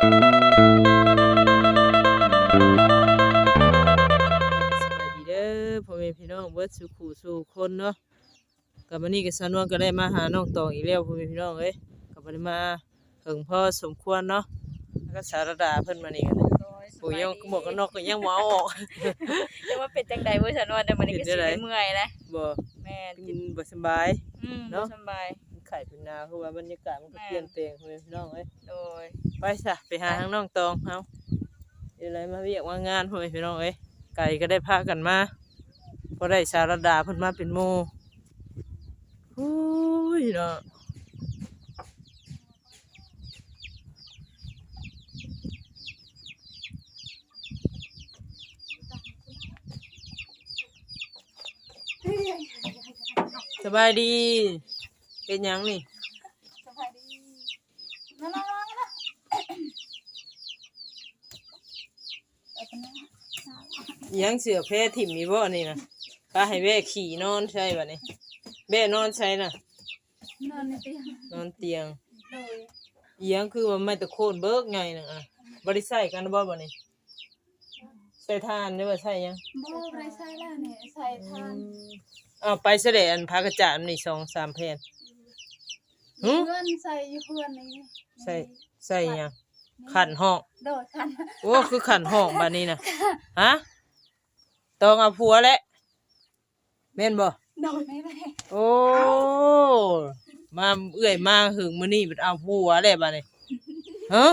ສະບາຍດີເດີພໍ່ແມ່ພີ່ນ້ອງເບິດສູ່ຄູ່ສູ່ຄົນເນາະ. ກໍມື້ນີ້ກໍສາວນວນກໍໄດ້ມາຫານ້ອງຕອງອີກແລ້ວ ພໍ່ແມ່ພີ່ນ້ອງເອີຍ. ກໍບໍ່ໄດ້ມາເຫິງພໍສົມຄວນເນາະ ແລ້ວກໍສາວລະດາເພິ່ນມານີ້ກໍໄດ້. ໂດຍ ໂອ້ຍ ຍັງໝວກກັນນັອກກໍຍັງບໍ່ເອົາອອກ ແຕ່ວ່າເປັນຈັ່ງໃດເວີຍສາວນວນ ແຕ່ມື້ນີ້ກໍຊິໄດ້ເມື່ອຍນະ. ບໍ່ ແມ່ນ ກິນບໍ່ສະບາຍ ອືມ ເນາະ ບໍ່ສະບາຍ ເປັນໄຂ້ເປັນໜາວ ຄືວ່າບັນຍາກາດມັນກໍປ່ຽນແປງ ພໍ່ແມ່ພີ່ນ້ອງເອີຍ. ໂດຍ ໄປຊະ ໄປຫາທາງນ້ອງຕອງເຮົາ ເຮັດໄລມາວຽກມາງານ ພໍ່ແມ່ພີ່ນ້ອງເອີຍ. ໄກກໍໄດ້ພາກັນມາ ພໍໄດ້ສາວລະດາເພິ່ນມາເປັນໝູ່. ໂອ້ຍເນາະ ສະບາຍດີ. ເຮັດຫຍັງນີ້? ສະບາຍດີ. ອີຫຍັງ ເສື້ອແພຖິ້ມອີກບໍ່ນີ້ນະ? ປະໃຫ້ແບ້ຂີ່ນອນໃສບາດນີ້? ແບ້ນອນໃສນະ? ນອນໃນຕຽງ ນອນຕຽງ. ໂດຍ ອີຫຍັງຄືວ່າໄມ້ຕະໂຄນເບີກໃຫຍ່ໜຶ່ງອະ ບໍ່ໄດ້ໃຊ້ກັນບໍ່ບາດນີ້? ໃສ່ຖ່ານຫຼືວ່າໃສ່ຫຍັງ? ບໍ່ ບໍ່ໄດ້ໃສ່ແລ້ວນີ້ ໃສ່ຖ່ານ. ອືມ ເອົາໄປຊະແຫຼະ ອັນຜ້າກະຈາດນີ້ສອງສາມແຜ່ນ. ຫື? ເຮືອນ ໃສ່ຢູ່ເຮືອນນີ້. ໃສ່ ໃສ່ຫຍັງ? ຂັນຫ້ອງ. ໂດຍ ຂັນ. ໂອ້ ຄືຂັນຫ້ອງບາດນີ້ນະ. ຮະ? ຕ້ອງເອົາຜົວແຫຼະ ແມ່ນບໍ່? ໂດຍ ແມ່ນແຫຼະ. ໂອ້ ມາ ເອື້ອຍມາຫຶງ ມື້ນີ້ເພິ່ນເອົາຜົວແລ້ວບາດນີ້. ຮະ?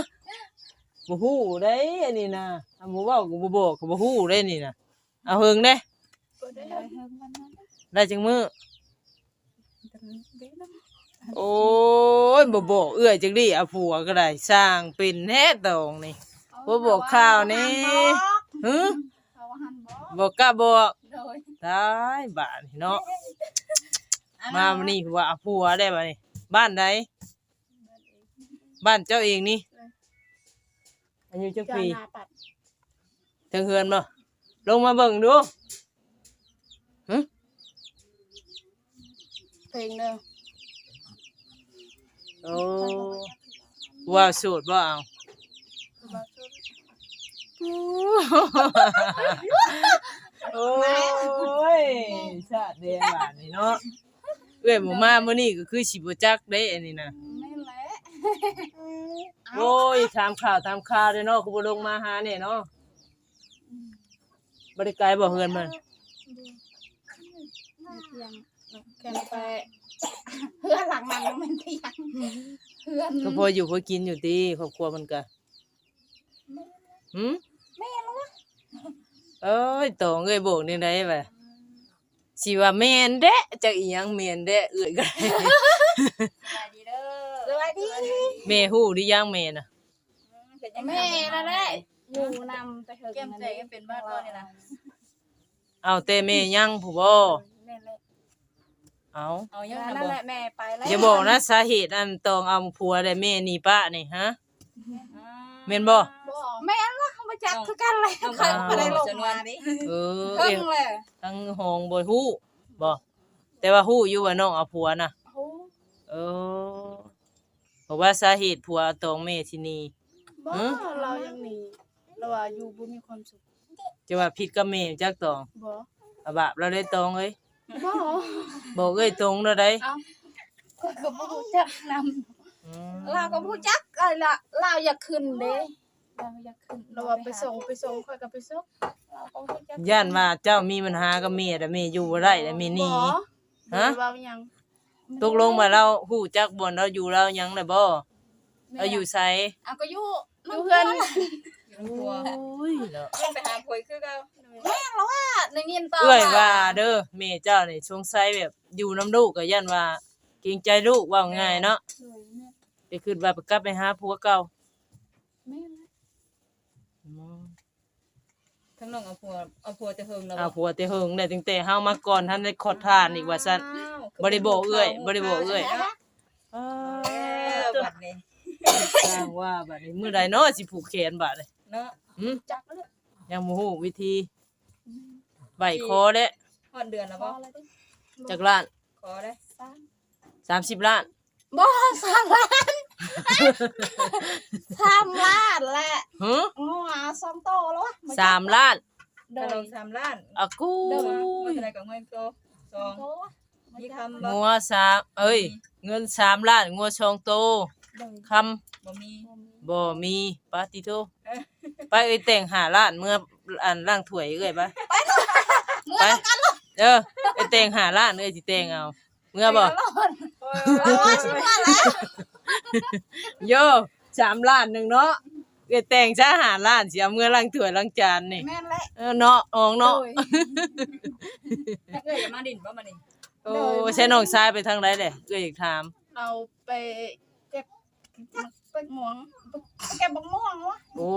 ບໍ່ຮູ້ເດ້ອັນນີ້ນະ ຖ້າບໍ່ເວົ້າກໍບໍ່ບອກ ກໍບໍ່ຮູ້ເດ້ນີ້ນະ. ເອົາເຫິງເດ້. ບໍ່ໄດ້ເອົາເຫິງປານນັ້ນ. ໄດ້ຈັກມື້? ໂອ້ຍ ບໍ່ບອກເອື້ອຍຈັກດີ້ ເອົາຜົວກໍໄດ້ ຊ່າງເປັນແທ້ຕອງນີ້. ບໍ່ບອກຂ່າວແດ່. ຫື? ເຂົາວ່າຫັ້ນບໍ? ບໍ່ກ້າບອກ. ໂດຍ. ຕາຍບາດນີ້ເນາະ ມາມື້ນີ້ວ່າເອົາຜົວໄດ້ບາດນີ້. ບ້ານໃດ? ບ້ານເຈົ້າເອງນີ້. ໂດຍ. ອາຍຸຈັກປີ? ເຈົ້າໜ້າປັດ ເທິງເຮືອນບໍ່? ລົງມາເບິ່ງດູ. ຫຶ? ເພງເດີ. ໂອ້ ຜູ້ບ່າວໂສດບໍ່? ເອົາ ຜູ້ບ່າວໂສດ. ໂອ້ຍ ຊາດແດງບາດນີ້ເນາະ. ເອື້ອຍບໍ່ມາມື້ນີ້ກໍຄືຊິບໍ່ຈັກເດ້ອັນນີ້ນະ. ແມ່ນແຫຼະ. ໂອ້ຍ ຖາມຂ່າວຖາມຄາວເດ້ເນາະ ຄືບໍ່ລົງມາຫາແດ່ເນາະ. ອືມ ບໍ່ໄດ້ໄກບໍ່ເຮືອນມັນ? ຢູ່ທຽງ ແຄມໄປ ເຮືອນຫຼັງນັ້ນແມ່ນທຽງ ເຮືອນ ກໍພໍຢູ່ພໍກິນຢູ່ຕິ ຄອບຄົວເພິ່ນກະ. ຫື? ແມ່ນລະວະ. ເອີຍ ຕອງເອີຍ ບອກແນວໃດວະ? ຊິວ່າແມ່ນແທ້ ຈັກອີ່ຫຍັງແມ່ນແທ້ ເອື້ອຍກໍໄດ້. ສະບາຍດີເດີ. ສະບາຍດີ. ແມ່ຮູ້ຫຼືຍັງແມ່ນະ? ແມ່ລະແຫຼະ ຢູ່ນຳແຕ່ເຖິງ ແກ້ມແຕກຍັງເປັນບາດບໍ່ນີ້ນະ? ເອົາແຕ່ແມ່ຍັງພຸ້ນບໍ່? ແມ່ນແຫຼະ. ເອົາ ເອົາຍັງນະ ນັ້ນແຫຼະ ແມ່ໄປແລ້ວ. ຢ່າບອກນະ ສາເຫດອັນຕ້ອງເອົາຜົວແລະແມ່ໜີປະນີ້ ຮະ? ແມ່ນບໍ່? ບໍ່ ແມ່ນລະ ບໍ່ຈັກຄືກັນແຫຼະ ຂ້ອຍບໍ່ໄດ້ລົງມາເດ້. ເອີ ເຖິງແລ້ວ ທາງຫ້ອງບໍ່ຮູ້ບໍ່? ແຕ່ວ່າຮູ້ຢູ່ວ່ານ້ອງເອົາຜົວນະ? ຮູ້. ເອີ ເພາະວ່າສາເຫດຜົວຕອງແມ່ຊິໜີ. ບໍ່ ຫຶ? ລາວຢາກໜີ ລາວວ່າຢູ່ບໍ່ມີຄວາມສຸກ. ຈະວ່າຜິດກັບແມ່ຈັກຕອງ? ບໍ່. ອາ ບາບລາວເດ້ຕອງເອີຍ. ບໍ່. ບອກເອື້ອຍຕົງແນວໃດ? ເອົ້າ ຂ້ອຍກໍບໍ່ຮູ້ຈັກນຳ. ອືມ ລາວກໍບໍ່ຮູ້ຈັກ ເອີຍ ລາ ລາວຢາກຂຶ້ນເດ້ ລາວຢາກຂຶ້ນ ລາວວ່າໄປສົ່ງ ໄປສົ່ງ ຂ້ອຍກໍໄປສົ່ງ ລາວກໍບໍ່ຮູ້ຈັກ. ຢ້ານວ່າເຈົ້າມີບັນຫາກັບແມ່ ແລ້ວແມ່ຢູ່ບໍ່ໄດ້ ແລ້ວແມ່ໜີ. ບໍ່. ຮະ? ບໍ່ໄດ້ເວົ້າຫຍັງ. ຕົກລົງວ່າລາວຮູ້ຈັກບ່ອນລາວຢູ່ລາວຫຍັງແລ້ວບໍ່? ແມ່ນ. ລາວຢູ່ໃສ? ເອົາ ກໍຢູ່ ຢູ່ເຮືອນ. ໂອ້ຍເນາະ ເພິ່ນໄປຫາຜົວຄືເກົ່າ. ແມ່ນລະວ່າ ໄດ້ຍິນຕໍ່ ເອື້ອຍວ່າເດີ ແມ່ເຈົ້ານີ້ສົງໄສແບບຢູ່ນຳລູກກໍຢ້ານວ່າເກງໃຈລູກ ເວົ້າງ່າຍເນາະ. ໂດຍ ແມ່ນ. ໄປຄິດວ່າໄປກັບໄປຫາຜົວເກົ່າ. ແມ່ນ. ອືມ ທາງນ້ອງເອົາຜົວ ເອົາຜົວແຕ່ເຫິງແລ້ວ ເອົາຜົວແຕ່ເຫິງແລ້ວ ຕັ້ງແຕ່ເຮົາມາກ່ອນ ທັນໄດ້ຂອດທານອີກວ່າຊັ້ນ. ອ້າວ ບໍ່ໄດ້ບອກເອື້ອຍ ບໍ່ໄດ້ບອກເອື້ອຍ. ເອີ ບັດນີ້ ຊ່າງວ່າບັດນີ້ ມື້ໃດເນາະຊິຜູກແຂນບາດນີ້ເນາະ. ຫຶ? ຈັກແລ້ວ ຍັງບໍ່ຮູ້ວິທີ. ອືມ ໄຫວ້ຂໍແຫຼະ. ຮອດເດືອນແລ້ວບໍ່? ຈັກລ້ານ? ຂໍໄດ້ ສາມ ສາມສິບລ້ານ. ບໍ່ ສາມລ້ານ. ສາມລ້ານແຫຼະ. ຫື? ງົວສອງໂຕແລ້ວ ສາມລ້ານ. ໂດຍ ສາມລ້ານ. ອາກູ ໂດຍ ເທົ່າໃດກໍເງິນໂຕ ສອງ ໂຕ ມີຄຳບໍ່? ງົວສາມ ເອີຍ ມີ ເງິນສາມລ້ານ ງົວສອງໂຕ. ໂດຍ ຄຳບໍ່ມີ ບໍ່ມີ. ປາຕິໂທ ເອີ ໄປເອີຍ ແຕ່ງຫ້າລ້ານ ເມືອ ອັນ ລ້າງຖ້ວຍເອື້ອຍໄປ ໄປ ເອີ ເອີຍ ແຕ່ງຫ້າລ້ານ ເອື້ອຍຊິແຕ່ງເອົາ ເມືອບໍ່? ເອີ ເອົາວ່າຊິເມືອແລ້ວ ໂຢ ສາມລ້ານໜຶ່ງເນາະ ເອື້ອຍແຕ່ງຊະຫ້າລ້ານ ຊິເອົາເມືອລ້າງຖ້ວຍລ້າງຈານນີ້. ແມ່ນແຫຼະ ເອີ ເນາະ ອອງເນາະ. ໂດຍ ເອື້ອຍຢາກມາດິນບໍ່ມານີ້? ໂອ້ ໂດຍ ໃຊ້ນ້ອງຊາຍໄປທາງໃດແຫຼະ ເອື້ອຍຢາກຖາມ. ເອົາໄປເກັບໝາກ ໝາກມ່ວງ ໄປເກັບໝາກມ່ວງວະ. ໂອ້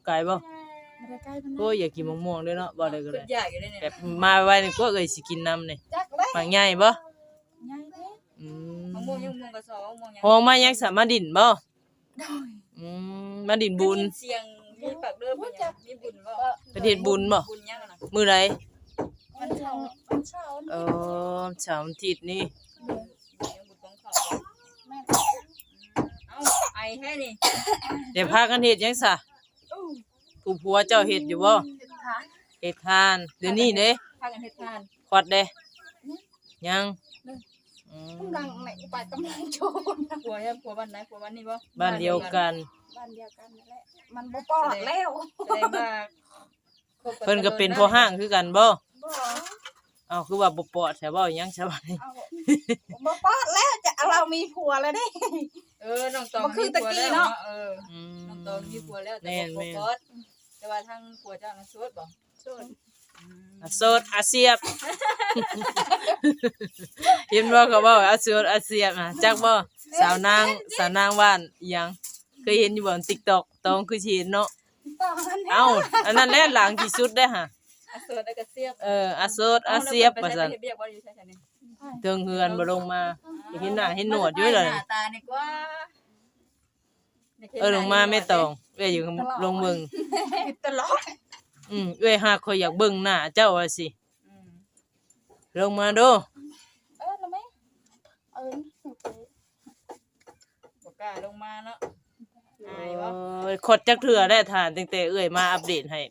ໄກບໍ່? ບໍ່ໄດ້ໄກປານໃດ. ໂອ້ຍ ຢາກກິນໝາກມ່ວງເດ້ເນາະ ບໍ່ໄດ້ກໍໄດ້ ຢາກຢູ່ເດ້ນີ້ ແບບມາໄວໆນີ້ ກວ່າເອື້ອຍຊິກິນນຳນີ້. ຈັກເດ້ ໝາກໃຫຍ່ບໍ່? ໃຫຍ່ເດ້. ອືມ ໝາກມ່ວງຍັງ ໝາກມ່ວງກະຊອ ໝາກມ່ວງຍັງ. ຮອງມາຍັງສາມາດດິນບໍ່? ໂດຍ ອືມ ມາດິນບຸນ. ໄດ້ຍິນສຽງມີປາກເດີ ເພິ່ນຫຍັງ ມີບຸນບໍ່? ເພິ່ນເຮັດບຸນບໍ່? ບຸນຫຍັງນະ? ມື້ໃດ? ວັນເສົາ ວັນເສົາ. ເອີ ເສົາອາທິດນີ້. ໂດຍ ບຸນຫຍັງ ບຸນກອງເຂົ້າບໍ່? ແມ່ນ. ເອົ້າ ໄອແທ້ນີ້. ດຽວພາກັນເຮັດຫຍັງຊະ? ຜູ້ຜົວເຈົ້າເຮັດຢູ່ບໍ່? ເຮັດທານ ເຮັດທານ. ດຽວນີ້ເດ້ ພາກັນເຮັດທານ. ຄວັດເດ້? ຍັງ. ອືມ ກຳລັງແຫຼະ ໄປກຳລັງໂຈນ. ຜົວ ຜົວບ້ານໃດ? ຜົວບ້ານນີ້ບໍ່? ບ້ານດຽວກັນ ບ້ານດຽວກັນນັ້ນແຫຼະ. ມັນບໍ່ປອດແລ້ວ ສະແດງວ່າ ເພິ່ນກໍເປັນພໍ່ຮ້າງຄືກັນບໍ່? ບໍ່. ເອົ້າ ຄືວ່າບໍ່ປອດແທ້ ເວົ້າຫຍັງຊະບາດນີ້? ເອົ້າ ບໍ່ປອດແລ້ວ ຈະ ລາວມີຜົວແລ້ວເດ້. ເອີ ນ້ອງຕອງ ບໍ່ຄືແຕ່ກີ້ເນາະ. ເອີ ອືມ ນ້ອງຕອງມີຜົວແລ້ວ ແຕ່ບໍ່ປອດ. ແມ່ນໆ ແຕ່ວ່າທາງຜົວເຈົ້ານະໂສດບໍ່? ໂສດ. ອືມ ອາໂສດອາຊຽບ ເຫັນບໍ່ ເຂົາເວົ້າອາໂສດອາຊຽບນະ ຈັກບໍ່? ສາວນາງ ສາວນາງບ້ານອີ່ຫຍັງ ເຄີຍເຫັນຢູ່ບໍ່? ຕິກຕັອກ ຕອງຄືຊິເຫັນເນາະ. ເອົ້າ ອັນນັ້ນແຫຼະ ຫຼັງທີ່ສຸດເດ້ຫະ. ອາໂສດອາຊຽບ. ເອີ ອາໂສດອາຊຽບວ່າຊັ້ນ. ເຖິງເຮືອນບໍ່ລົງມາ ເຫັນໜ້າເຫັນໜວດຢູ່ເລີຍ. ເອີ ລົງມາແມ່ຕອງ ເອື້ອຍຢາກລົງເບິ່ງ. ຕະຫຼອດ. ອືມ ເອື້ອຍຫາກຂ້ອຍຢາກເບິ່ງໜ້າເຈົ້າວ່າຊິ. ອືມ ລົງມາດູ. ເອີ ລົງມາ. ເອີ ບໍ່ກ້າລົງມາເນາະ. ອາຍບໍ່? ໂອ້ຍ ຄອດຈັກເທື່ອແລ້ວທ່ານ ຕັ້ງແຕ່ເອື້ອຍມາອັບເດດໃຫ້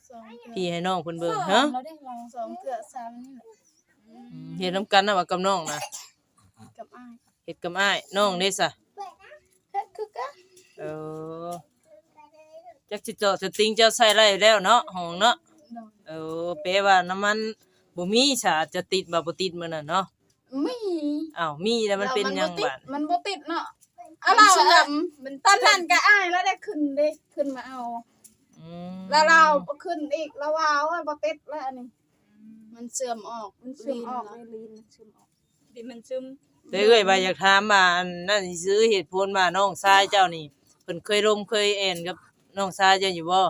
ສອງເທື່ອ ພີ່ໃຫ້ນ້ອງເພິ່ນເບິ່ງ. ສອງ ຮະ? ແລ້ວເດ້ ສອງເທື່ອ ສາມນີ້ແຫຼະ. ອືມ ອືມ ເຮັດນຳກັນນະວ່າກັບນ້ອງນະ? ກັບອ້າຍ. ເຮັດກັບອ້າຍ. ນ້ອງເດ້ສະ? ເຮັດຄືກັນ. ເອີ ຈັກຊິເຈາະສະຕິງເຈົ້າໃສ່ໄດ້ແລ້ວເນາະ ຫ້ອງເນາະ. ໂດຍ. ເອີ ແປວ່ານ້ຳມັນບໍ່ມີສະ ຈະຕິດບໍ່ ບໍ່ຕິດມື້ນັ້ນເນາະ? ມີ. ອ້າວ ມີແລ້ວມັນເປັນຫຍັງບາດ? ມັນບໍ່ຕິດເນາະ. ອາ ລາວ ມັນເຊື່ອມ. ຕອນນັ້ນກໍອ້າຍລາວໄດ້ຂຶ້ນເດ້ ຂຶ້ນມາເອົາ. ອືມ ແລ້ວລາວຂຶ້ນອີກ ລາວວ່າ ໂອ້ຍ ບໍ່ຕິດແລ້ວອັນນີ້. ອືມ ມັນເຊື່ອມອອກ. ມັນເຊື່ອມອອກ ລີ້ນມັນເຊື່ອມອອກ. ດິນມັນຊຶມ. ແຕ່ເອື້ອຍວ່າຢາກຖາມວ່າ ອັນນັ້ນຊື່ ເຫດຜົນວ່ານ້ອງຊາຍເຈົ້ານີ້ ເພິ່ນເຄີຍລົມເຄີຍແອ່ນກັບນ້ອງຊາຍເຈົ້າຢູ່ບໍ່?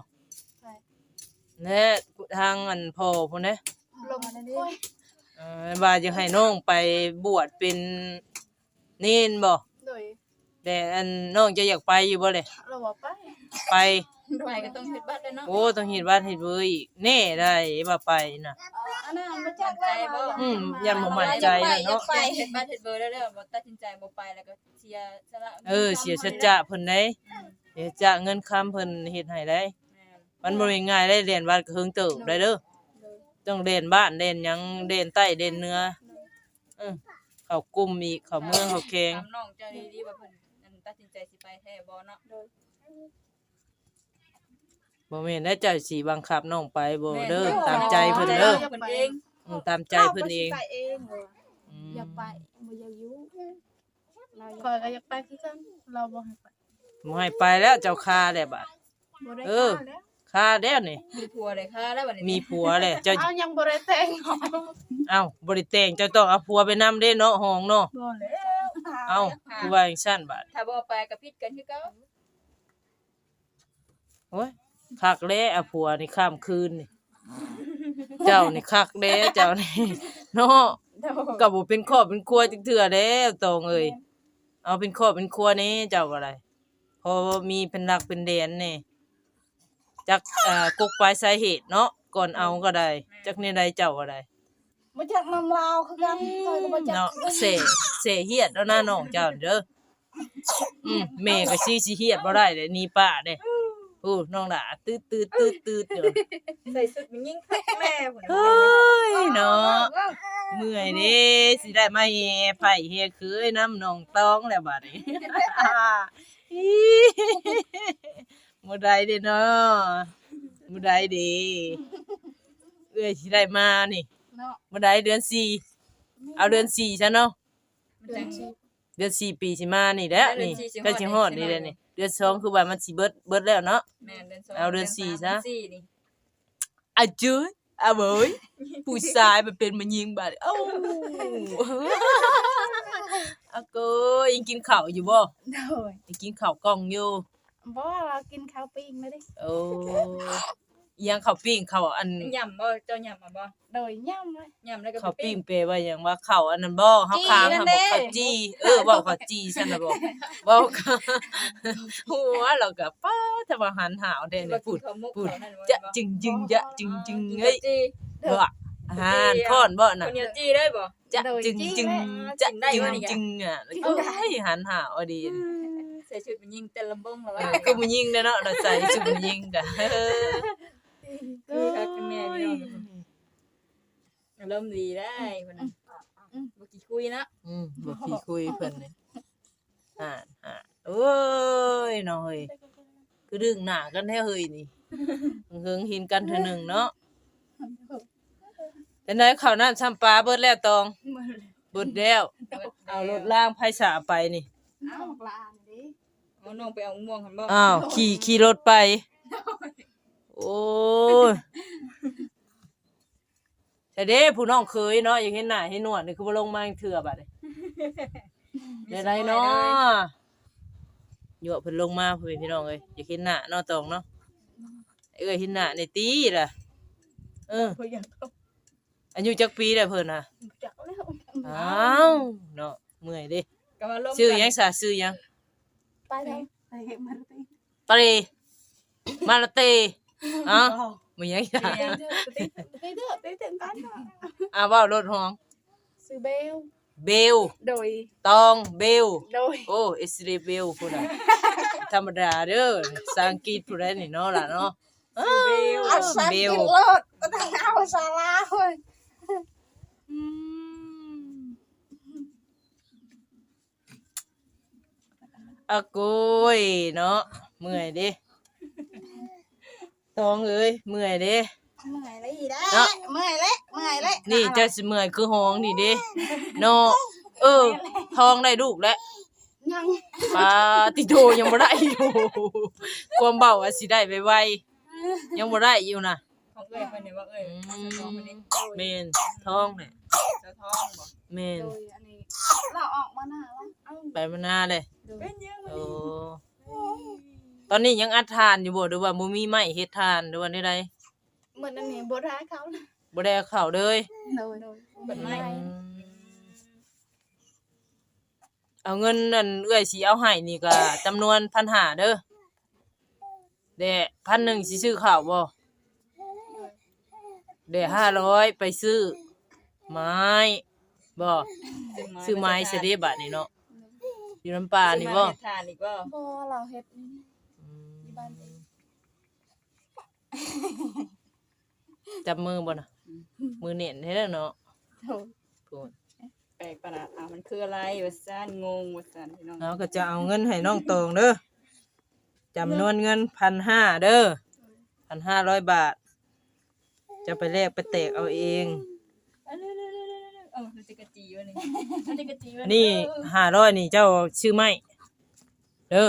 ໃຜ? ແນະ ທາງອັນພໍ່ພຸ້ນເດ້. ລົມ. ເອີ ວ່າຢາກໃຫ້ນ້ອງໄປບວດເປັນເນນບໍ່? ໂດຍ. ແຕ່ອັນນ້ອງເຈົ້າຢາກໄປຢູ່ບໍ່ເລີຍ? ລາວວ່າໄປ. ໄປ. ໂດຍ. ໄປກໍຕ້ອງເຮັດບັດແລ້ວເນາະ. ໂອ້ ຕ້ອງເຮັດບັດເຮັດເບີອີກແນ່ໄດ໋ ວ່າໄປນະ. ເອີ ອັນນັ້ນບໍ່ຈັກແລ້ວ. ອືມ ຢ້ານບໍ່ໝັ້ນໃຈເນາະ. ຢາກໄປ ຢາກໄປ. ເຮັດບັດເຮັດເບີແລ້ວ ແລ້ວບໍ່ຕັດສິນໃຈບໍ່ໄປ ແລ້ວກໍເສຍສະຫຼະ ເອີ ເສຍສັດຈະເພິ່ນເດ້. ອືມ ເສຍສັດຈະ ເງິນຄຳເພິ່ນເຮັດໃຫ້ໄດ໋. ແມ່ນ. ມັນບໍ່ແມ່ນງ່າຍໄດ໋ ແລ່ນວັດກໍເຫິງເຕີບໄດ໋ເດີ. ໂດຍ. ຕ້ອງແລ່ນບ້ານແລ່ນຫຍັງ ແລ່ນໃຕ້ແລ່ນເໜືອ. ໂດຍ. ເອີ ເຂົ້າກຸ່ມອີກ ເຂົ້າເມືອງເຂົ້າແຂວງ. ຖາມນ້ອງເຈົ້າດີໆ ວ່າເພິ່ນ ອັນ ຕັດສິນໃຈຊິໄປແທ້ບໍ່ເນາະ? ໂດຍ. ບໍ່ແມ່ນແລ້ວ ເຈົ້າຊິບັງຄັບນ້ອງໄປບໍ່ເດີ. ແມ່ນ. ຕາມໃຈເພິ່ນເດີ. ເພິ່ນເອງ. ອືມ ຕາມໃຈເພິ່ນເອງ. ເພິ່ນຊິໄປເອງ. ອືມ ຢາກໄປ ບໍ່ຢາກຢູ່. ຂ້ອຍກໍຢາກໄປຄືກັນ ລາວບໍ່ໃຫ້ໄປ. ບໍ່ໃຫ້ໄປແລ້ວ ເຈົ້າຄາແລ້ວບາດ. ບໍ່ໄດ້ ເອີ ຄາແລ້ວ ຄາແລ້ວນີ້. ມີຜົວແລ້ວ ຄາແລ້ວບາດນີ້. ມີຜົວແລ້ວ ເຈົ້າ. ເອົາ ຍັງບໍ່ໄດ້ແຕ່ງ. ເອົ້າ ບໍ່ໄດ້ແຕ່ງ ເຈົ້າຕ້ອງເອົາຜົວໄປນຳເດ້ເນາະ ຫ້ອງເນາະ. ບໍ່ແລ້ວ. ເອົ້າ ຄືວ່າຈັ່ງຊັ້ນບາດ. ຖ້າບໍ່ໄປກໍຜິດກັນຄືເກົ່າ. ໂອ້ຍ ຄັກແລ້ວ ເອົາຜົວນີ້ຂ້າມຄືນນີ້. ເຈົ້ານີ້ຄັກແລ້ວ ເຈົ້ານີ້ເນາະ. ໂດຍ. ກໍບໍ່ເປັນຄອບເປັນຄົວຈັກເທື່ອແລ້ວ ຕອງເອີຍ. ແມ່ນ. ເອົາເປັນຄອບເປັນຄົວແດ່ ເຈົ້າກໍໄດ້ ພໍມີເປັນຫຼັກເປັນແດນແດ່. ຈັກ ເອີ ກົກປາຍສາເຫດເນາະ ກ່ອນເອົາກໍໄດ້. ແມ່ນ. ຈັກແນວໃດເຈົ້າກໍໄດ້. ບໍ່ຈັກນຳລາວຄືກັນ ຂ້ອຍກໍບໍ່ຈັກ. ເນາະ ເສ ເສຍຫຽດແລ້ວນະ ນ້ອງເຈົ້ານີ້ເດີ. ອືມ ແມ່ກໍຊິ ຊິຮຽດບໍ່ໄດ້ເດ້ ໜີປ້າເດ້. ໂອ້ ນ້ອງຫຼ້າ ຕຶດໆໆໆຢູ່ ໃສ່ຊຸດແມ່ຍິງຄັກແດ່ພຸ້ນ. ເຮີ້ຍເນາະ ເມື່ອຍເດ້ ຊິໄດ້ມາແຫ່ໃພ້ແຫ່ເຂີຍນຳນ້ອງຕອງແລ້ວບາດນີ້. ບໍ່ໄດ້ເດ້ເນາະ ບໍ່ໄດ້ເດ້ ເອື້ອຍຊິໄດ້ມານີ້ ເນາະ ບໍ່ໄດ້ ເດືອນສີ່ ເອົາເດືອນສີ່ຊະເນາະ ເດືອນສີ່ ເດືອນສີ່ປີຊິມານີ້ແຫຼະ ເດືອນສີ່ ນີ້ ຊິຮອດ ໃກ້ຊິຮອດນີ້ແຫຼະນີ້ ເດືອນສອງຄືວ່າມັນຊິເບິດ ເບິດແລ້ວເນາະ ແມ່ນ ເດືອນສອງ ເອົາເດືອນສີ່ຊະ ເດືອນສາມ ເດືອນສີ່ນີ້ ອາເຈີຍ ອາເວີຍ ຜູ້ຊາຍມັນເປັນແມ່ຍິງບາດ ເອົ້າ ອາໂກຍ ຍັງກິນເຂົ້າຢູ່ບໍ່? ໂດຍ ຍັງກິນເຂົ້າກ່ອງຢູ່? ບໍ່ ລາວກິນເຂົ້າປີ້ງແລ້ວເດ້. ໂອ້ ອີ່ຫຍັງເຂົ້າປີ້ງ ເຂົ້າອັນ ຫຍ້ຳບໍ່? ເຈົ້າຫຍ້ຳເອົາບໍ່? ໂດຍ ຫຍ້ຳເລີຍ ຫຍ້ຳແລ້ວກໍ ເຂົ້າປີ້ງແປວ່າຫຍັງວະ? ເຂົ້າອັນນັ້ນບໍ່? ເຮົາຄ້າງ ເຮົາບອກເຂົ້າຈີ່ ເອີ ເວົ້າເຂົ້າຈີ່ຊັ້ນນະບໍ່? ເວົ້າ ຫົວລາວກໍ ປ້າ ແຕ່ວ່າຫັນຫາວແທ້ນີ້ ພຸ້ນ ພຸ້ນ ຈະຈຶ່ງຈຶ່ງ ຈະຈຶ່ງຈຶ່ງ ເອີຍ ບໍ່ ອາຫານ ຄ້ອນບໍ່ນັ້ນ ເຂົ້າໜຽວຈີ່ໄດ້ບໍ່? ຈະຈຶ່ງຈຶ່ງ ຈະຈຶ່ງຈຶ່ງ ອາ ໂອ້ຍ ຫັນຫາວເອົາດີ ໃສ່ຊຸດແມ່ຍິງແຕ່ລະບົງລະວ່າ ຄືຜູ້ຍິງເດ້ເນາະ ລາວໃສ່ຊຸດແມ່ຍິງກະ ຄືຄັກຄືແນ່ພີ່ນ້ອງ ອາລົມດີໄດ໋ເພິ່ນ ບໍ່ຂີ້ຄຸຍເນາະ ອືມ ບໍ່ຂີ້ຄຸຍເພິ່ນນີ້ ອ່ານ ອ່ານ ໂອ້ຍ ນ້ອງເອີຍ ຄືດຶງໜ້າກັນແທ້ເຮີ້ຍນີ້ ເຫິງເຫັນກັນເທື່ອໜຶ່ງເນາະ ຈັ່ງໃດ ເຂົ້ານ້ຳຊຳປາເບິດແລ້ວຕອງ? ເບິດແລ້ວ ເອົາລົດລ້າງໃຜສາໄປນີ້? ເອົາ ບັກຫຼ້ານີ້ເດ້ ເອົານ້ອງໄປເອົາມ່ວງຫັ້ນບໍ່? ອ້າວ ຂີ່ ຂີ່ລົດໄປ ໂອ້ຍ ໃສເດ້ຜູ້ນ້ອງເຂີຍເນາະ ຢາກເຫັນໜ້າເຫັນໜວດນີ້ ຄືບໍ່ລົງມາຈັກເທື່ອບາດນີ້ ແນວໃດເນາະ ຍົວະເພິ່ນລົງມາ ພໍ່ແມ່ພີ່ນ້ອງເອີຍ ຢາກເຫັນໜ້າເນາະຕອງເນາະ ເອື້ອຍເຫັນໜ້າແດ່ຕິລະ ເອີ ອາຍຸຈັກປີແລ້ວເພິ່ນນະ? ຈັກແລ້ວ ອ້າວ ເນາະ ເມື່ອຍເດ້ ຊື່ຫຍັງຊະ ຊື່ຫຍັງ? ໄປແລ້ວ ໄປເຮັດມາລາເຕ ມາລາເຕ ເອົ້າ ມີຫຍັງອີກ? ອ່າ ເວົ້າໂລດ ຮອງ ຊື່ເບວ ເບວ ໂດຍ ຕອງ ເບວ ໂດຍ ໂອ້ ເອັສເດ ເບວ ພຸ້ນນະ ທຳມະດາເດີ ພາສາອັງກິດພຸ້ນໃດນີ້ເນາະ ຫຼ້າເນາະ ເອີ ເບວ ພາສາອັງກິດໂລດ ບໍ່ຕ້ອງເອົາພາສາລາວ ອືມ. ອາໂກຍເນາະ ເມື່ອຍເດ້ ຕອງເອີຍ ເມື່ອຍເດ້ ເມື່ອຍແລ້ວອີກແລ້ວ ເນາະ ເມື່ອຍແລ້ວ ເມື່ອຍແລ້ວ ນີ້ເຈົ້າຊິເມື່ອຍຄືຮອງນີ້ເດ້ເນາະ ເອີ ທອງໄດ້ລູກແລ້ວ ຍັງ ປາຕິໂທ ຍັງບໍ່ໄດ້ຢູ່ ຄວາມເວົ້າວ່າຊິໄດ້ໄວໆ ຍັງບໍ່ໄດ້ຢູ່ນະ ຂອງເອື້ອຍເພິ່ນນີ້ບໍ່ເອື້ອຍ? ອືມ ຂອງເພິ່ນນີ້ ແມ່ນ ທອງແຫຼະ ສາວທອງບໍ່? ແມ່ນ ໂດຍ ອັນນີ້ລາວອອກມານາແລ້ວ ໄປມານາເລີຍ ໂດຍ ເປັນຫຍັງ ໂອ້ ຕອນນີ້ຍັງອັດຖ່ານຢູ່ບໍ່ ຫຼືວ່າບໍ່ມີໄມ້ເຮັດຖ່ານ ຫຼືວ່າແນວໃດ? ໝົດອັນນີ້ບໍ່ໄດ້ເຂົ້າ ບໍ່ໄດ້ເຂົ້າເລີຍ ໂດຍ ເພິ່ນໄມ້ ອືມ ເອົາເງິນນັ້ນ ເອື້ອຍຊິເອົາໃຫ້ນີ້ກະຈຳນວນພັນຫ້າເດີ ແດ່ ພັນໜຶ່ງຊິຊື້ເຂົ້າບໍ່? ແດ່ ຫ້າຮ້ອຍ ໄປຊື້ໄມ້ບໍ່? ຊື້ໄມ້ຊະເດບາດນີ້ເນາະ ຢູ່ນຳປ້ານີ້ບໍ່? ຊື້ໄມ້ເຮັດຖ່ານອີກບໍ່? ບໍ່ ລາວເຮັດຢູ່ ອືມ ຢູ່ບ້ານເອງ ຈັບມືບໍ່ນະ? ອືມ ມືແໜ້ນແທ້ເນາະ ໂອ້ ໂພດ ແປກປະຫຼາດ ອ້າວ ມັນຄືອະໄລວ່າຊັ້ນ ງົງວ່າຊັ້ນ ພີ່ນ້ອງ ເຮົາກໍຈະເອົາເງິນໃຫ້ນ້ອງຕອງເດີ ຈຳນວນເງິນພັນຫ້າເດີ ພັນຫ້າຮ້ອຍບາດ ຈະໄປແລກໄປແຕກເອົາເອງ ເອົາ ມັນຈະກະຈີຢູ່ນີ້ ມັນຈະກະຈີຢູ່ ນີ້ ຫ້າຮ້ອຍນີ້ເຈົ້າຊື້ໄມ້ເດີ.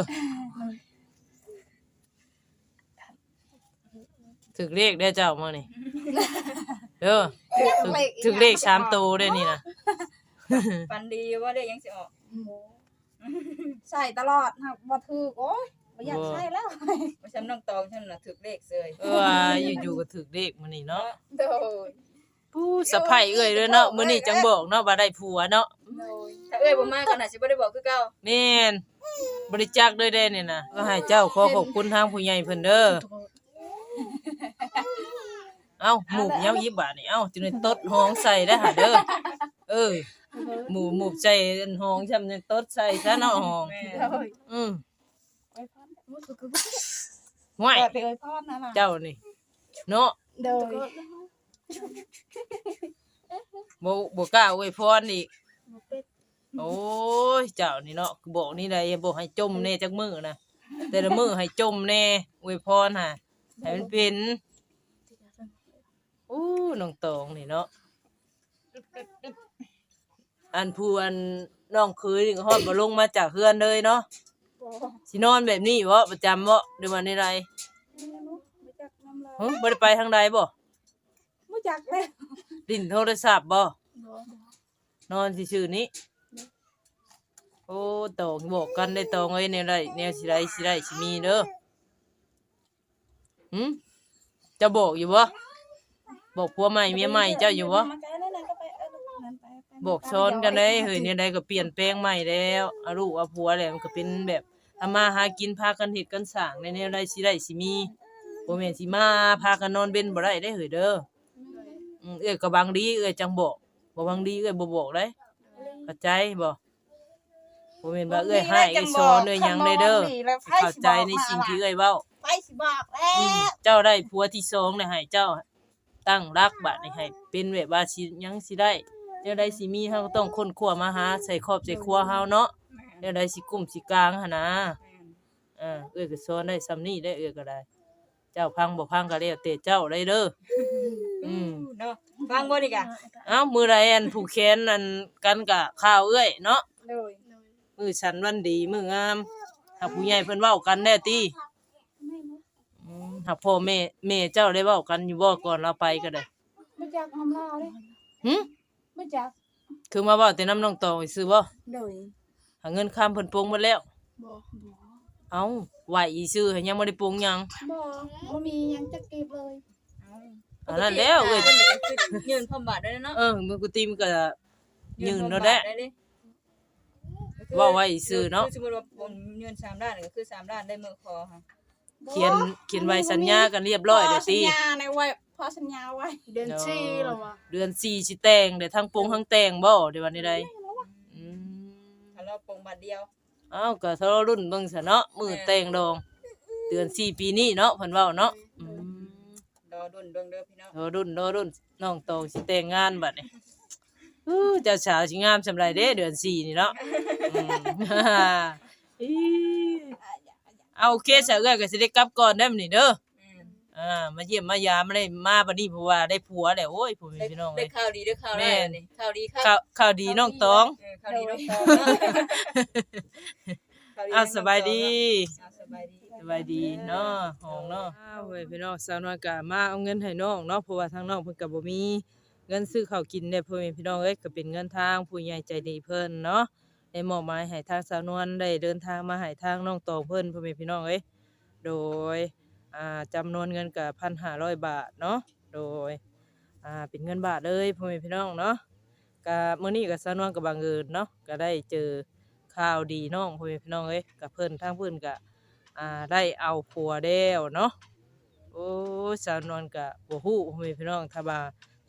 ຖືກເລກເດ້ເຈົ້າມື້ນີ້ເດີ ຖືກເລກສາມໂຕເດ້ນີ້ນະ ຝັນດີຢູ່ບໍ່ ເລກຍັງຊິອອກ? ໃສ່ຕະຫຼອດ ຫາກບໍ່ຖືກ ໂອ້ຍ ບໍ່ຢາກໃສ່ແລ້ວ ບໍ່ຊ່ຳນ້ອງຕອງ ຊ່ຳນະຖືກເລກເສີຍ ເອີ ຢູ່ໆກໍຖືກເລກມື້ນີ້ເນາະ ໂດຍ. ປູ້ ສະໃພ້ເອື້ອຍເດີເນາະ ມື້ນີ້ຈັ່ງບອກເນາະວ່າໄດ້ຜົວເນາະ ໂດຍ ຖ້າເອື້ອຍບໍ່ມາກໍໜ້າຊິບໍ່ໄດ້ບອກຄືເກົ່າ ແມ່ນ ບໍ່ໄດ້ຈັກເລີຍເດ້ນີ້ນະ ກໍໃຫ້ເຈົ້າຂໍຂອບຄຸນທາງຜູ້ໃຫຍ່ເພິ່ນເດີ ເອົ້າ ໝູກຫຍັງອີກບາດນີ້ ເອົ້າ ຈຶ່ງໄດ້ຕົດຮອງໃສ່ໄດ້ຫາເດີ ເອີ. ໝູບ ໝູບໃສ່ອັນຫ້ອງ ຊ່ຳຍັງຕົດໃສ່ຊະເນາະຫ້ອງ. ແມ່ນ ອືມ ອວຍພອນ ຫ້ວຍ ກໍໄປອວຍພອນນັ້ນນະ ເຈົ້ານີ້ເນາະ. ໂດຍ ບໍ່ ບໍ່ກ້າອວຍພອນອີກ. ບໍ່ເປັນ ໂອ້ຍ ເຈົ້ານີ້ເນາະ ບອກນີ້ໃດ ບອກໃຫ້ຈົ່ມແດ່ຈັກມື້ນະ ແຕ່ລະມື້ໃຫ້ຈົ່ມແດ່ ອວຍພອນຫາ ໃຫ້ມັນເປັນ. ໂອ້ ນ້ອງຕອງນີ້ເນາະ ອັນຜູ້ ອັນນ້ອງເຂີຍນີ້ກໍຮອດບໍ່ລົງມາຈາກເຮືອນເລີຍເນາະ. ບໍ່ ຊິນອນແບບນີ້ບໍ ປະຈຳບໍ ຫຼືວ່າແນວໃດ? ບໍ່ຈັກນຳລາວ ຫຶ ບໍ່ໄດ້ໄປທາງໃດບໍ? ບໍ່ຈັກແລ້ວ ຫຼິ້ນໂທລະສັບບໍ? ບໍ່ ນອນຊື່ໆນີ້. ໂອ້ ຕອງ ບອກກັນໄດ້ຕອງເອີຍ ແນວໃດ ແນວຊິໄດ້ ຊິໄດ້ ຊິມີເດີ. ຫຶ ເຈົ້າບອກຢູ່ບໍ່? ບອກຜົວໃໝ່ເມຍໃໝ່ເຈົ້າຢູ່ບໍ່? ມາໃກ້ນັ້ນນະ ກໍໄປ ເອີ ນັ້ນໄປ ໄປ ບອກສອນກັນໄດ້ເຮີ້ຍ. ແນວໃດກໍປ່ຽນແປງໃໝ່ແລ້ວ ເອົາລູກເອົາຜົວແລ້ວ ມັນກໍເປັນແບບທຳມາຫາກິນ ພາກັນເຮັດກັນສ້າງ ແນວໃດຊິໄດ້ຊິມີ. ບໍ່ແມ່ນຊິມາພາກັນນອນເວັນບໍ່ໄດ້ເດ້ເຮີ້ຍເດີ. ອືມ ເອື້ອຍກໍຫວັງດີ ເອື້ອຍຈັ່ງບອກ ບໍ່ຫວັງດີເອື້ອຍບໍ່ບອກເດ້ ເຂົ້າໃຈບໍ່? ບໍ່ແມ່ນວ່າເອື້ອຍຮ້າຍເອື້ອຍສອນເອື້ອຍຫຍັງເດ້ເດີ ໃຫ້ເຂົ້າໃຈໃນສິ່ງທີ່ເອື້ອຍເວົ້າ. ໃຜຊິບອກແລ້ວ ອືມ ເຈົ້າໄດ້ຜົວທີສອງແລ້ວ ໃຫ້ເຈົ້າຕັ້ງຫຼັກ ບາດນີ້ໃຫ້ເປັນແບບວ່າຊິ ຫຍັງຊິໄດ້ ແນວໃດຊິມີ ເຮົາກໍຕ້ອງຄົ້ນຄວ້າມາຫາໃສ່ຄອບໃສ່ຄົວເຮົາເນາະ. ແມ່ນ ແນວໃດຊິກຸ້ມຊິກາງຫັ້ນນະ. ແມ່ນ ເອີ ເອື້ອຍກໍສອນໄດ້ຊ່ຳນີ້ແຫຼະ ເອື້ອຍກໍໄດ້. ເຈົ້າຟັງບໍ່ຟັງກໍແລ້ວແຕ່ເຈົ້າໄດ້ເດີ. ອືມ ເນາະ ຟັງບໍ່ນີ້ກະ. ເອົ້າ ມື້ໃດອັນຜູກແຂນອັນກັນກະຂ່າວເອື້ອຍເນາະ. ໂດຍ ມື້ສັນວັນດີ ມື້ງາມ ຫາຜູ້ໃຫຍ່ເພິ່ນເວົ້າກັນແລ້ວຕິ? ອືມ ຫາພໍ່ແມ່ ແມ່ເຈົ້າໄດ້ເວົ້າກັນຢູ່ບໍ່ ກ່ອນລາວໄປກໍໄດ້? ບໍ່ຈັກນຳລາວເດ້. ຫຶ? ບໍ່ຈັກ ຄືມາເວົ້າແຕ່ນຳນ້ອງຕອງຊື່ບໍ່? ໂດຍ ຫາເງິນຄຳເພິ່ນປົງໝົດແລ້ວ? ບໍ່ ບໍ່ ເອົ້າ ໄຫວ້ຊື່ ຍັງບໍ່ໄດ້ປົງຫຍັງ? ບໍ່ ບໍ່ມີຫຍັງຈັກກີບເລີຍ. ເອົ້າ ອັນນັ້ນແລ້ວເອີຍ ເງິນຄວາມບາດໄດ້ເນາະ. ເອີ ມື້ກຸຕິມັນກໍຍື່ນໂລດແຫຼະ ເວົ້າໄວ້ຊື່ເນາະ. ຄືສົມມຸດວ່າປົງເງິນສາມລ້ານ ກໍຄືສາມລ້ານໄດ້ມື້ຂໍຫະ. ຂຽນ ຂຽນໃບສັນຍາກັນຮຽບຮ້ອຍແລ້ວຕິ? ສັນຍາໄວ້ ພໍສັນຍາໄວ້. ເດືອນສີ່ແລ້ວວ່າ ເດືອນສີ່ຊິແຕ່ງ ແລ້ວທັງປົງທັງແຕ່ງບໍ່ ຫຼືວ່າແນວໃດ? ອືມ ຖ້າລໍປົງບາດດຽວ. ເອົ້າ ກໍລໍລຸ້ນເບິ່ງຊະເນາະ ມື້ແຕ່ງດອງ ເດືອນສີ່ປີນີ້ເນາະ ເພິ່ນເວົ້າເນາະ. ອືມ ລໍລຸ້ນເບິ່ງເດີພີ່ນ້ອງ ລໍລຸ້ນ ລໍລຸ້ນ ນ້ອງຕອງຊິແຕ່ງງານບັດນີ້. ອູ້ ເຈົ້າສາວຊິງາມສ່ຳໃດເດ້ ເດືອນສີ່ນີ້ເນາະ. ອືມ ອີ ເອົາ ໂອເຄ ສາວເອື້ອຍກໍຊິໄດ້ກັບກ່ອນເດີມື້ນີ້ເດີ. ອືມ ອ່າ ມາຢ້ຽມມາຢາມ ມາໄດ້ມາບັດນີ້ ເພາະວ່າໄດ້ຜົວແລ້ວ. ໂອ້ຍ ພໍ່ແມ່ພີ່ນ້ອງເອີຍ ໄດ້ຂ່າວດີເດີ ຂ່າວຮ້າຍນີ້. ແມ່ນ ຂ່າວດີ ຂ່າວ ຂ່າວ ຂ່າວດີນ້ອງຕອງ. ເອີ ຂ່າວດີນ້ອງຕອງເນາະ. ເອົາ ສະບາຍດີ ເອົາ ສະບາຍດີ ສະບາຍດີເນາະ ຫ້ອງເນາະ. ອ້າວ ເອີຍ ພີ່ນ້ອງ ສາວນວນກໍມາເອົາເງິນໃຫ້ນ້ອງເນາະ ເພາະວ່າທາງນ້ອງເພິ່ນກໍບໍ່ມີເງິນຊື້ເຂົ້າກິນເດ້ ພໍ່ແມ່ພີ່ນ້ອງເອີຍ. ກໍເປັນເງິນທາງຜູ້ໃຫຍ່ໃຈດີເພິ່ນເນາະ ໄດ້ມອບໝາຍໃຫ້ທາງສາວນວນ ໄດ້ເດີນທາງມາໃຫ້ທາງນ້ອງຕອງເພິ່ນ ພໍ່ແມ່ພີ່ນ້ອງເອີຍ. ໂດຍ ອ່າ ຈຳນວນເງິນກໍພັນຫ້າຮ້ອຍບາດເນາະ. ໂດຍ ອ່າ ເປັນເງິນບາດເລີຍ ພໍ່ແມ່ພີ່ນ້ອງເນາະ. ກະມື້ນີ້ກະສາວນວນກະບັງເອີນເນາະ ກະໄດ້ເຈີຂ່າວດີນ້ອງ ພໍ່ແມ່ພີ່ນ້ອງເອີຍ. ກະເພິ່ນ ທາງເພິ່ນກະ ອ່າ ໄດ້ເອົາຜົວແລ້ວເນາະ. ໂອ້ຍ ສາວນວນກະບໍ່ຮູ້ ພໍ່ແມ່ພີ່ນ້ອງ ຖ້າວ່າ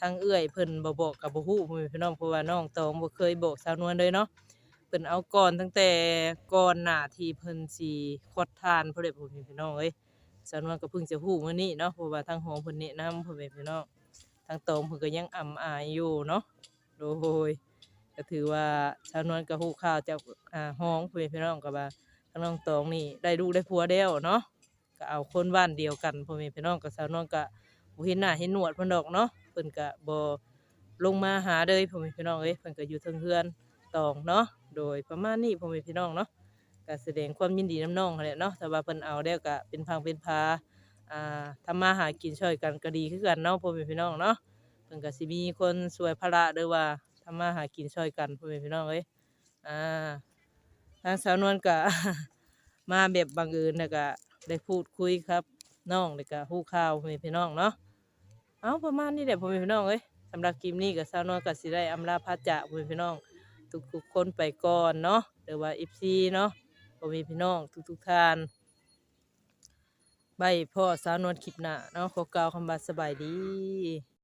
ທາງເອື້ອຍເພິ່ນບໍ່ບອກກະບໍ່ຮູ້ ພໍ່ແມ່ພີ່ນ້ອງ ເພາະວ່ານ້ອງຕອງບໍ່ເຄີຍບອກສາວນວນເລີຍເນາະ. ເພິ່ນເອົາກ່ອນຕັ້ງແຕ່ກ່ອນໜ້າທີ່ເພິ່ນຊິຂອດທານພຸ້ນແຫຼະ ພໍ່ແມ່ພີ່ນ້ອງເອີຍ. ສາວນວນກໍເພິ່ງຈະຮູ້ມື້ນີ້ເນາະ ເພາະວ່າທາງຫ້ອງເພິ່ນແນະນຳ ພໍ່ແມ່ພີ່ນ້ອງ ທາງຕອງເພິ່ນກໍຍັງອຳອາຍຢູ່ເນາະ. ໂດຍ ກໍຖືວ່າສາວນວນກໍຮູ້ຂ່າວຈາກ ອ່າ ຫ້ອງ ພໍ່ແມ່ພີ່ນ້ອງ ກໍວ່າທາງນ້ອງຕອງນີ້ໄດ້ລູກໄດ້ຜົວແລ້ວເນາະ ກໍເອົາຄົນບ້ານດຽວກັນ ພໍ່ແມ່ພີ່ນ້ອງ. ກໍສາວນວນກໍບໍ່ເຫັນໜ້າເຫັນໜວດເພິ່ນດອກເນາະ ເພິ່ນກໍບໍ່ລົງມາຫາເລີຍ ພໍ່ແມ່ພີ່ນ້ອງເອີຍ. ເພິ່ນກໍຢູ່ເທິງເຮືອນຕອງເນາະ. ໂດຍ ປະມານນີ້ ພໍ່ແມ່ພີ່ນ້ອງເນາະ. ກະສະແດງຄວາມຍິນດີນຳນ້ອງຫັ້ນແຫຼະເນາະ ຖ້າວ່າເພິ່ນເອົາແລ້ວກະເປັນພັງເປັນພາ ອ່າ ທຳມາຫາກິນຊ່ອຍກັນກະດີຄືກັນເນາະ ພໍ່ແມ່ພີ່ນ້ອງເນາະ. ເພິ່ນກະຊິມີຄົນຊ່ວຍພາລະ ຫຼືວ່າທຳມາຫາກິນຊ່ອຍກັນ ພໍ່ແມ່ພີ່ນ້ອງເອີຍ. ອ່າ ທາງສາວນວນກະ ມາແບບບັງເອີນ ແລ້ວກະໄດ້ພູດຄຸຍກັບນ້ອງ ແລ້ວກະຮູ້ຂ່າວ ພໍ່ແມ່ພີ່ນ້ອງເນາະ. ເອົາ ປະມານນີ້ແຫຼະ ພໍ່ແມ່ພີ່ນ້ອງເອີຍ. ສຳລັບຄລິບນີ້ກໍສາວນວນກໍຊິໄດ້ອຳລາພາຈາກພໍ່ແມ່ພີ່ນ້ອງທຸກໆຄົນໄປກ່ອນເນາະ ຫຼືວ່າເອັຟຊີເນາະ ພໍ່ແມ່ພີ່ນ້ອງທຸກໆທ່ານ. ໄວ້ພໍ້ສາວນວນຄລິບໜ້າເນາະ ຂໍກ່າວຄຳວ່າສະບາຍດີ.